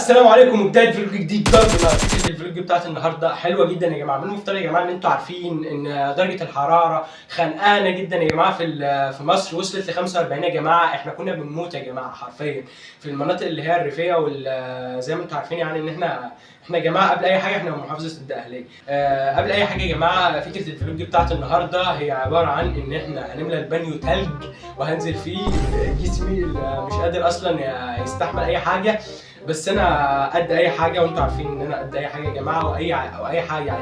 السلام عليكم، وبداية vlog جديد برضه. فكرة ال vlog بتاعت النهارده حلوة جدا يا جماعه. من المفترض يا جماعة ان انتوا عارفين ان درجه الحرارة خنقانه جدا يا جماعة في مصر، وصلت ل 45 يا جماعه. احنا كنا بنموت يا جماعة حرفيا في المناطق اللي هي الريفية زي ما انتوا عارفين، يعني ان احنا يا جماعة قبل اي حاجة احنا من محافظة الدقهليه. قبل اي حاجة يا جماعة، فكرة ال vlog بتاعت النهارده هي عبارة عن ان احنا هنملى البانيو تلج وهنزل فيه. جسمي مش قادر اصلا يستحمل اي حاجه، بس انا قد اي حاجة، وانتوا عارفين ان انا قد اي حاجة يا جماعه. واي حاجة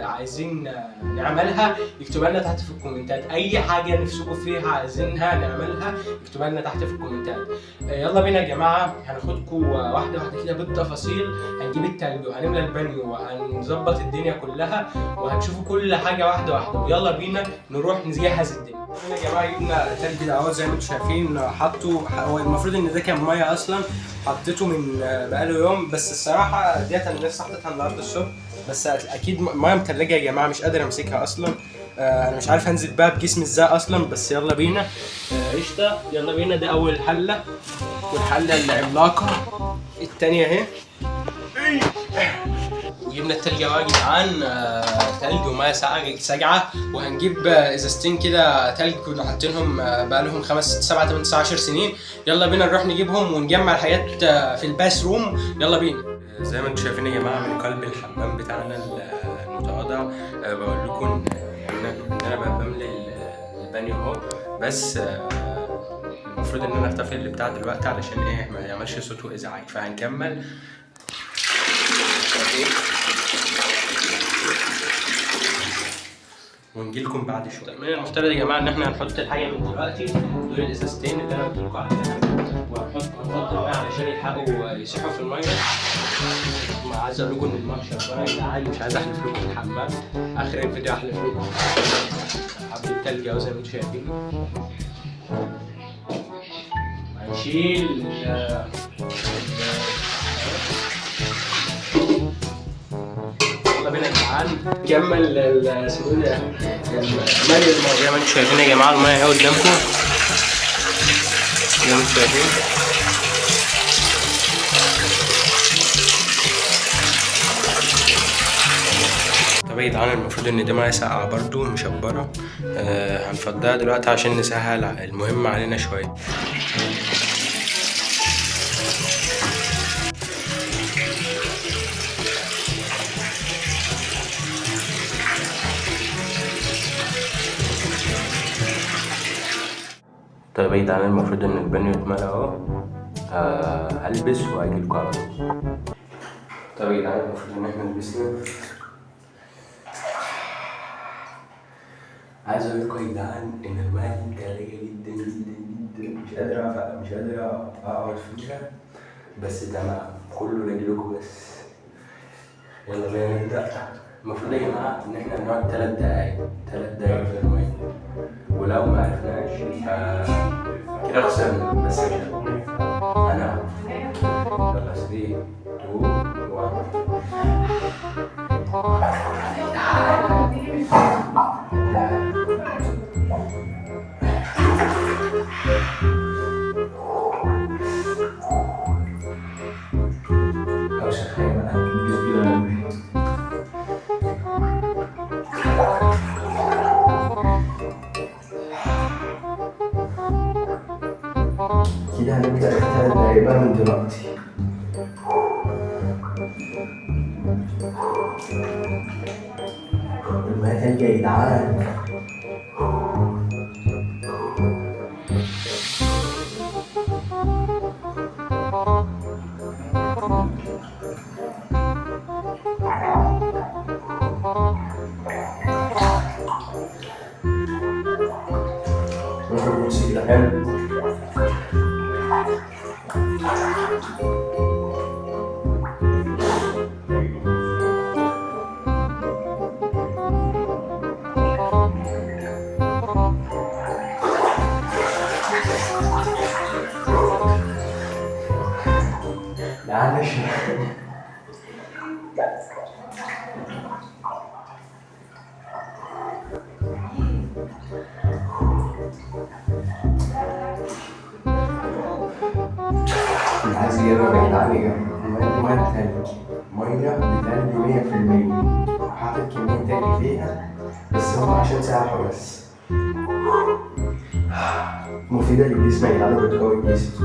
عايزين نعملها اكتبوا لنا تحت في الكومنتات. اي حاجة نفسكم فيها عايزينها نعملها اكتبوا لنا تحت في الكومنتات. يلا بينا يا جماعه، هناخدكم واحدة واحدة كده بالتفاصيل. هنجيب التلج وهنملى البانيو وهنظبط الدنيا كلها، وهتشوفوا كل حاجة واحدة واحده. ويلا بينا نروح نجهز الدنيا. هنا يا جماعة جبنا التلج ده اهو زي ما انتم شايفين، حطه. هو المفروض ان ده كان مية اصلا، حطيته من بقاله يوم، بس الصراحة ديت انا لسه حطيتها النهارده الصبح، بس اكيد مية متلجه يا جماعة، مش قادر امسكها اصلا. انا مش عارف انزل بقى بجسمي ازاي اصلا، بس يلا بينا. قشطه، يلا بينا. ده اول حله، والحله العملاقة الثانية اهي. وجبنا التلج اهو يا جدعان، تلج ومية ساقعه، وهنجيب ازازتين كده تلج كنا حاطينهم بقالهم 5 6 7 8 9 10 سنين. يلا بينا نروح نجيبهم ونجمع الحاجات في ال bathroom. يلا بينا. زي ما انتم شايفين يا جماعة من قلب الحمام بتاعنا المتواضع، بقول لكم ان انا بقى بملي البانيو اهو، بس المفروض ان انا اطفي اللي بتاع دلوقتي علشان ايه ما يعملش صوت وازعاج، فهنكمل. ونجيلكم بعد شوية. من المفترض يا جماعة ان احنا هنحط الحاجة من دلوقتي، دول الازازتين اللي انا قلت لكم عليها، وهنحط المية علشان يلحقوا يسيحوا في المية. ما عايز اقول لكم ان المية شغالة يا جدعان، مش عايز احلف لكم في الحمام، اخر الفيديو احلف لكم. حبه التلج اهو زي ما انتم شايفين. هنشيل يلا بينا يا جدعان نكمل اسمه ايه ده؟ مالي المية. زي ما انتم شايفين يا جماعة المية اهي قدامكم، زي ما انتم شايفين. طب يا جدعان المفروض ان دي مية ساقعه برضو مشبره، هنفضيها دلوقتي عشان نسهل المهمة علينا شوية. طيب يا جدعان المفروض ان البانيو اتملى اهو، هلبس واجيلكوا على طول. طيب يا جدعان المفروض ان احنا لبسنا. عايز اقول لكم يا جدعان ان المية دي متلجه جدا جدا جدا، مش قادر اقعد فيها، بس تمام كله رجلكم بس. يلا بينا نبدا. المفروض يا جماعة ان احنا هنقعد 3 دقايق، 3 دقايق في المية، ولو ما عرفناش يبقى كده خسرنا، بس مش انا. يلا 3 2 1. اوسخ حاجة بقى. كده هنبدأ في 3 دقايق بقى من دلوقتي. المية تلج يا جدعان. ناخد بص كده حلو. معلش. اللي عايز يجرب يا جدعان يجرب. مية بتلج، مية بتلج 100%، حاطط كمية تلج فيها بس هو عشان ساعة بس. مفيدة للجسم يا جدعان وبتقوي الجسم.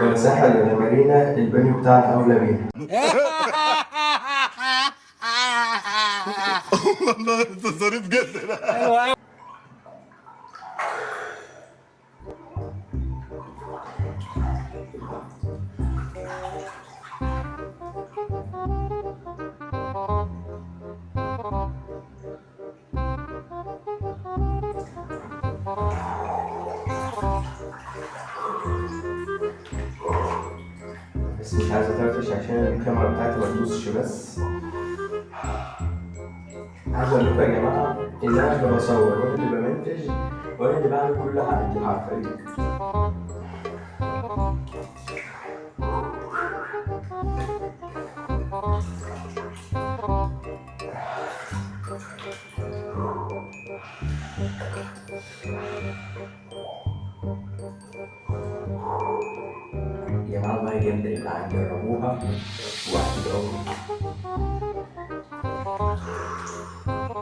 ولا ساحل ولا مارينا، البانيو بتاعنا أولى بينا. والله انت ظريف جدا. بس مش عايز اطرطش عشان الكاميرا بتاعتي ما تبوظش. بس عايز اقول لكم يا جماعة ان انا اللي بصور وانا اللي بمنتج وانا اللي بعمل كل حاجة حرفيا. يا جماعة المية جامدة يا جدعان، جربوها وهتدعوا لي.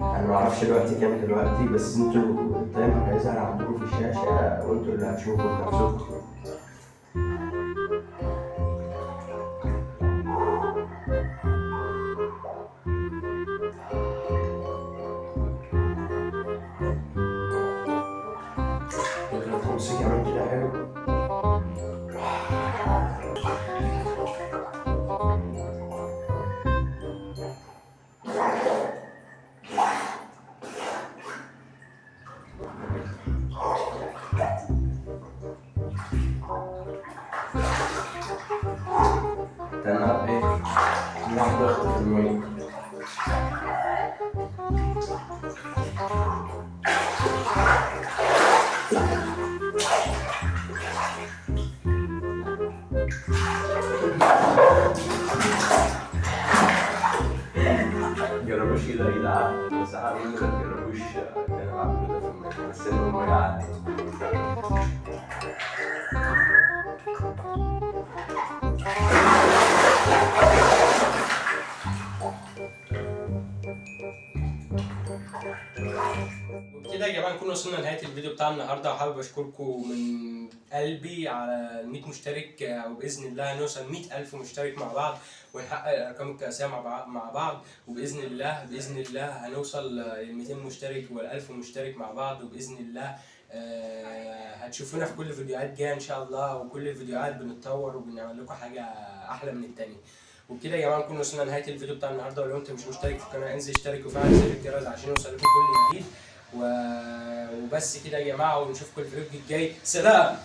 انا معرفش الوقت كام دلوقتي، بس انتوا ال timer هيظهر عندكم في الشاشة وانتوا اللي هتشوفوا بنفسكم. نضرب 5 كمان كده حلو. تمام، ايه نلعب ضغط في المية. جربوش كده يا جدعان، بس انا بقول ما تجربوش اللي انا بعمله ده في المية، بس ان المية عدت. وبكده يا جماعة نكون وصلنا لنهاية الفيديو بتاع النهارده، وحابب اشكركم من قلبي على 100 مشترك، وباذن الله نوصل 100,000 مشترك مع بعض ونحقق الارقام القياسية مع بعض، وباذن الله باذن الله هنوصل ل 200 مشترك وال 1000 مشترك مع بعض، وباذن الله هتشوفونا في كل الفيديوهات جاية ان شاء الله، وكل الفيديوهات بنتطور وبنعمل لكم حاجة احلى من التانية. وبكده يا جماعة نكون وصلنا لنهاية الفيديو بتاع النهارده، ولو انت مش مشترك في القناة انزل اشترك وفعل زر الجرس عشان يوصل لكم كل جديد. وبس كده يا جماعة، ونشوفكم الفيديو الجاي. سلام.